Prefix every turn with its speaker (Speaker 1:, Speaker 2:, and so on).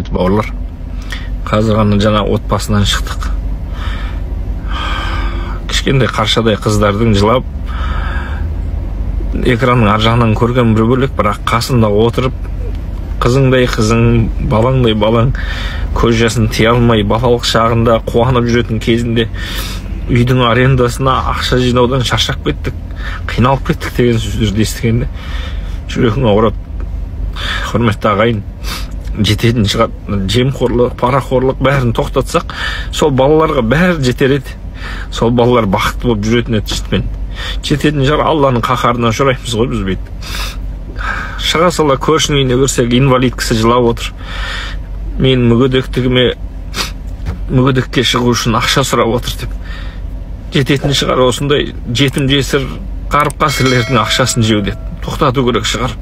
Speaker 1: Құрметті бауырлар, қазір ғана жаңа отбасынан шықтық. Кішкентай қаршадай қыздардың жылап экранның ар жағынан көрген бір бөлек, бірақ қасында отырып қызыңдай қызың, балаңдай балаң көз жасын тия алмай, балалық шағында қуанып жүретін кезінде үйдің арендасына ақша жинаудан шаршап кеттік, қиналып кеттік деген сөздерді естігенде жүрегің ауырады. Құрметті ағайын, жететін шығар. Жемқорлық, парақорлық бәрін тоқтатсақ, сол балаларға бәрі жетер еді. Сол балалар бақытты болып жүретін еді. Шынымен жететін шығар. Алланың қаһарына ұшыраймыз ғой біз бүйтіп. Шыға сала көршінің үйіне кірсек, инвалид кісі жылап отыр. Мен мүгедектігіме, мүгедекке шығу үшін ақша сұрап отыр деп. Жететін шығар осындай жетім жесір, қарып қасірлердің ақшасын жеу деп. Тоқтату керек шығар.